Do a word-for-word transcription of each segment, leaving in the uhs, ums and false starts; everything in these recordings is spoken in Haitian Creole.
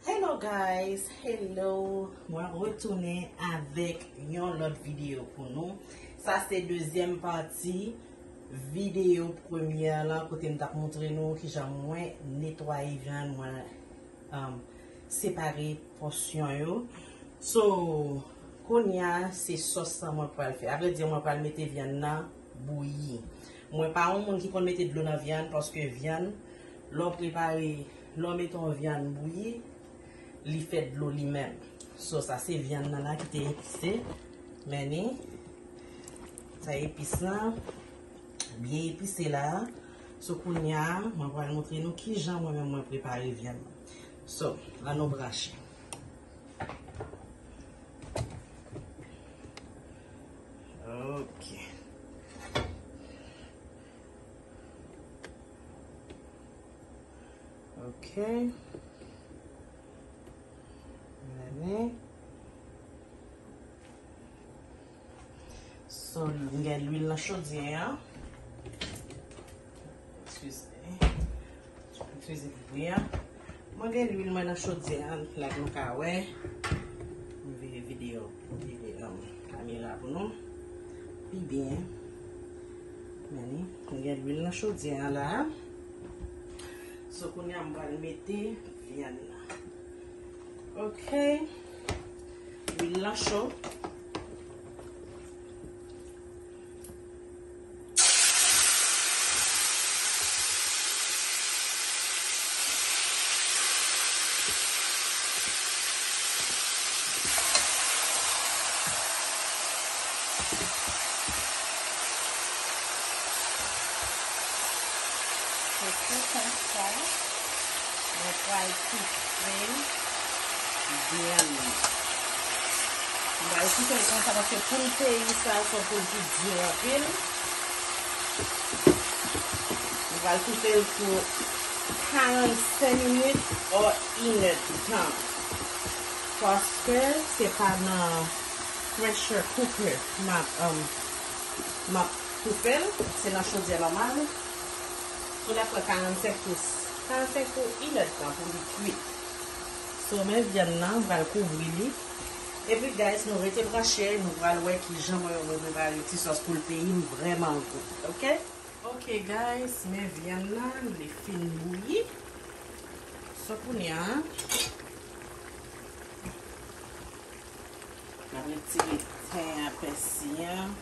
Hello guys, hello. Mwen retounen avèk yon lòt videyo pou nou. Sa se dezyèm pati videyo premyè lan kote m t ap montre nou kijan mwen netwaye vyann mwen, um, separe pòsyon yo. So, kounye a se sòs lan mwen pral fè. Avrèdi, mwen pral mete vyann nan bouyi. Mwen pa yon moun ki konn mete dlo nan vyann paske vyann, lè w prepare, lè w mete yon vyann bouyi, li fè dlo li menm. So, sa se vyann nan la ki te epise. Men ni, sa epis lan, byen epise la. So, kounye a, mwen pral montre nou kijan mwen menm mwen prepare vyann nan. So, ann nou branche. Ok. Ok. Mwen So, m gen lwil nan chodyè an. Eskize. Eskize pou bri an. Mwen gen lwil mwen nan chodyè an, like nou ka wè. M vire videyo, m vire, um, kamera pou nou. Pi byen. Men ni, m gen lwil nan chodyè an la. So, kounye a m pral mete vyann nan. Ok. Lwil lan cho. Se tou konsa, mwen pral toufe vyann nan. Mwen pral toufe l konsa paske poul peyi sa, se yon poul ki di anpil. Mwen pral toufe l pou karannsenk minit or inèdtan. Paske se pa nan pressure cooker m ap, um, m ap toufe l, se nan chodyè nòmal. So, l ap pran karannsenk pou, karannsenk pou inèdtan pou li kwit. So, men vyann nan, m pral kouvri li. Epi, guys, nou rete branche, nou pral wè kijan mwen, mwen prepare ti sòs poul peyi m vrèman gou. Ok? Ok, guys, men vyann nan, li fin bouyi. So, kounye a, n ap retire ten an, pèsi an,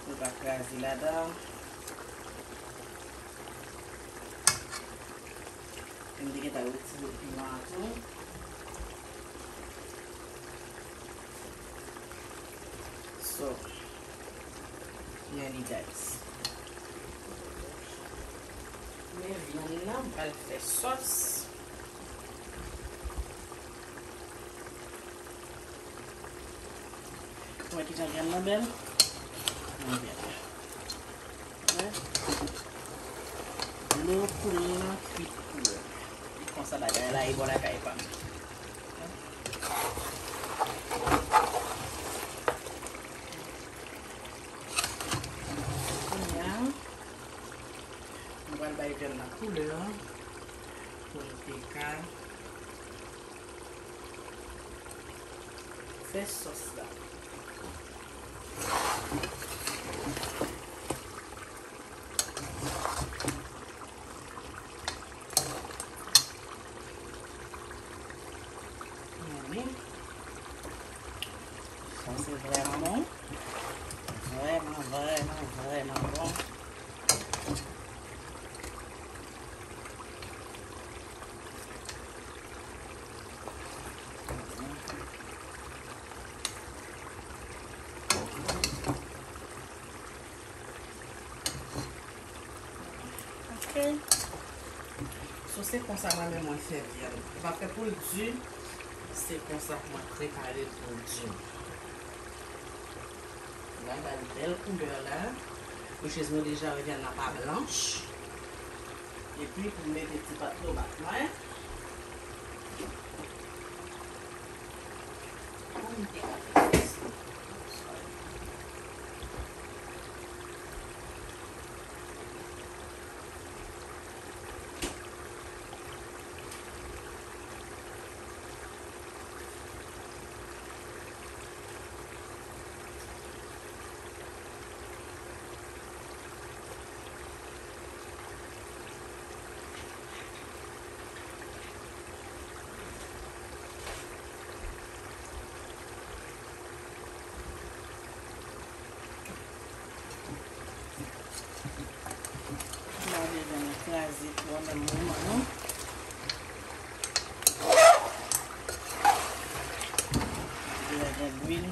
pou l pa kraze ladan. E m te gentan retire piman an tou. So, men li, guys. Men vyann nan, m pral fè sòs. Wè kijan vyann nan bèl. Nan vyann nan. Wè. Dlo poul lan kwit kou. E konsa bagay la ye bò lakay pa m. Kounye a, nou pral bay vyann nan koulè pou l te ka fè sòs la. Men, sa se vrèman bon. Vrèman, vrèman, vrèman bon. Ok. So, se konsa mwen menm mwen fè vyann. Ou pa fè pou l di, se konsa mwen prepare l pou l di. Mwen ba l bèl koulè la. Which is nou deja wè vyann nan pa blanch. Epi pou m mete ti pat tomat mwen. Pou m te ka fè sòs. Nan menm moman an. Deja gen lwil.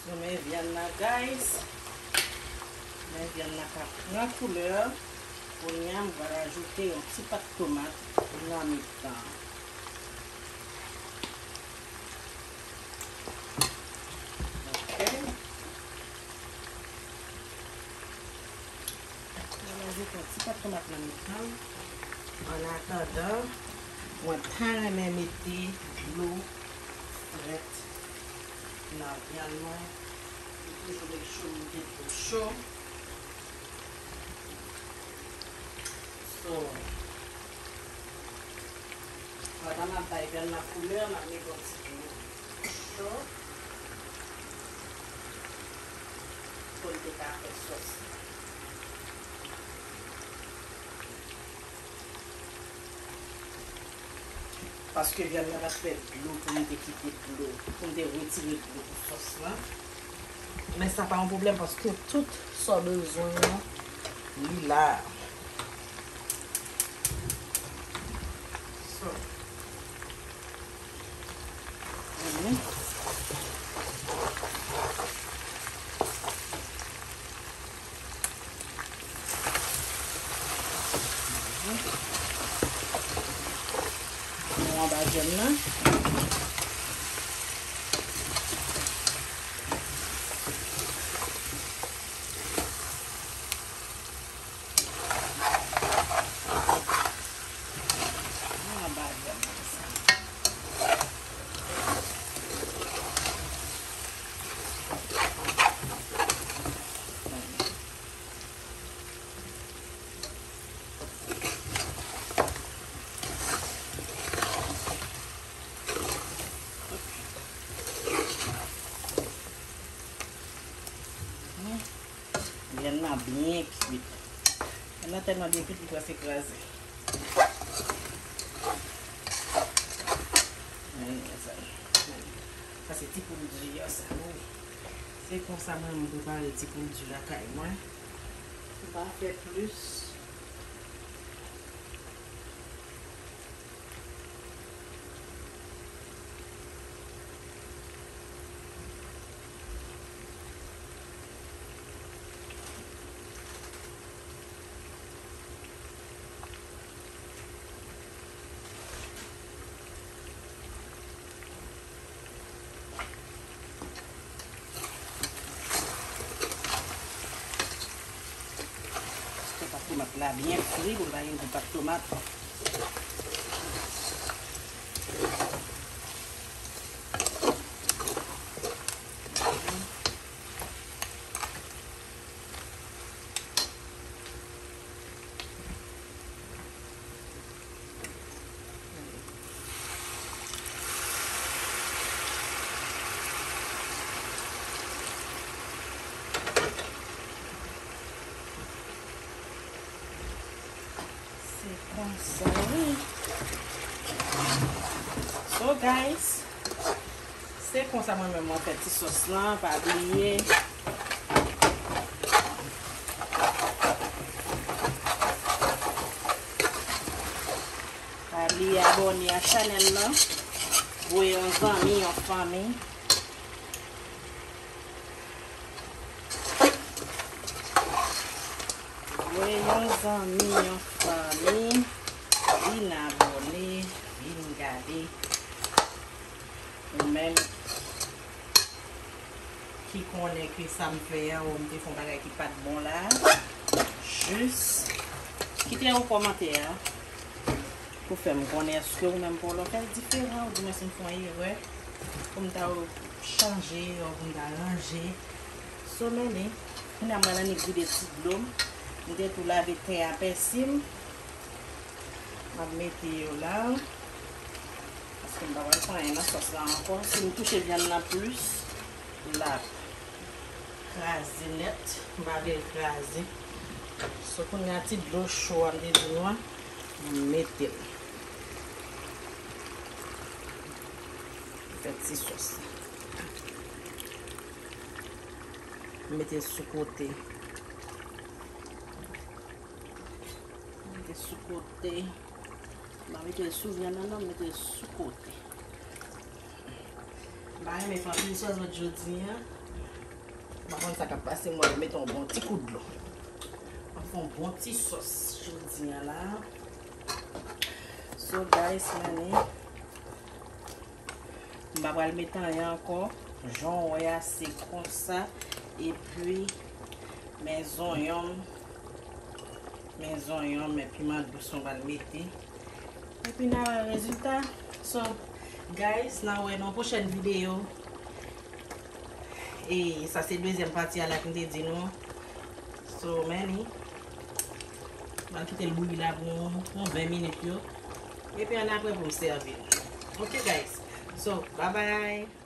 Nou met vyann nan, guys. Men vyann nan ka pran koulè. Kounye a, m pral ajoute yon ti pat tomat nan mitan. Ok. Mwen ajoute yon ti pat tomat nan mitan. An atandan, mwen pa renmen mete dlo frèt nan vyann mwen. Mwen toujou make sure m mete dlo cho. So, pandan m ap bay vyann nan koulè, m ap mete yon ti dlo cho pou l te ka fè sòs la. Paske vyann nan pa t fè dlo pou m te kite dlo, pou m te retire dlo pou sòs lan. Men sa pa yon pwoblèm paske tout sa w bezwen an, li la. So, Nou anba vyann nan. Nou anba vyann nan sa. Vyann nan byen kwit. Vyann nan tèlman byen kwit, li prèske kraze. Men, mezanmi. Sa se ti poul di a, sa, wi. Se konsa mwen, mwen prepare ti poul di lakay mwen. M pa fè plis. Paske pat tomat la byen fri pou l pa gen gou pat tomat. Se konsa, wi. So, guys, se konsa mwen menm mwen fè ti sòs lan, pa bliye. Pa bliye abòne a chanèl lan. Voye yon zanmi, yon fanmi. Voye yon zanmi, yon fanmi, vin abòne, vin gade. Ou menm ki konnen ke sa m fè a, ou m te fè yon bagay ki pa t bon la, jis kite yon kòmantè a pou fè m konnen èske ou menm pa w fè l diferan, oudimwen si m fè yon erè, pou m ta chanje, ou pou m ta ranje. So, men li, kounye a m pral annik vide ti dlo m. M te tou lave ten a pèsi m. M ap mete yo la. Paske m pa pral pran anyen nan sòs la ankò. Si m touche vyann nan plis, l ap kraze nèt. M pa vle l kraze. So, kounye a ti dlo cho a m te di nou an. M mete l. Fè ti sòs la. M mete l sou kote. M mete l sou kote. M pa mete l sou vyann nan, non, m mete l sou kote. M pa renmen fè anpil sòs jodi a. M pa konn sa k ap pase, m wè l mete yon bon ti kou dlo. M ap fè yon bon ti sòs jodi a la. So, guys, mani, m pa pral mete anyen ankò. Jan w wè a, se konsa. Epi, men zonyon m, men zonyon m, men piman dous mwen pral mete. Epi, n a wè rezilta. So, guys, n a wè nan pwochèn videyo. E sa se dezyèm pati a la ki m te di nou. So, mani, m al kite l bouyi la pou yon, yon ven minit yo. Epi, ann apre pou m sèvi l. Ok, guys. So, bye bye.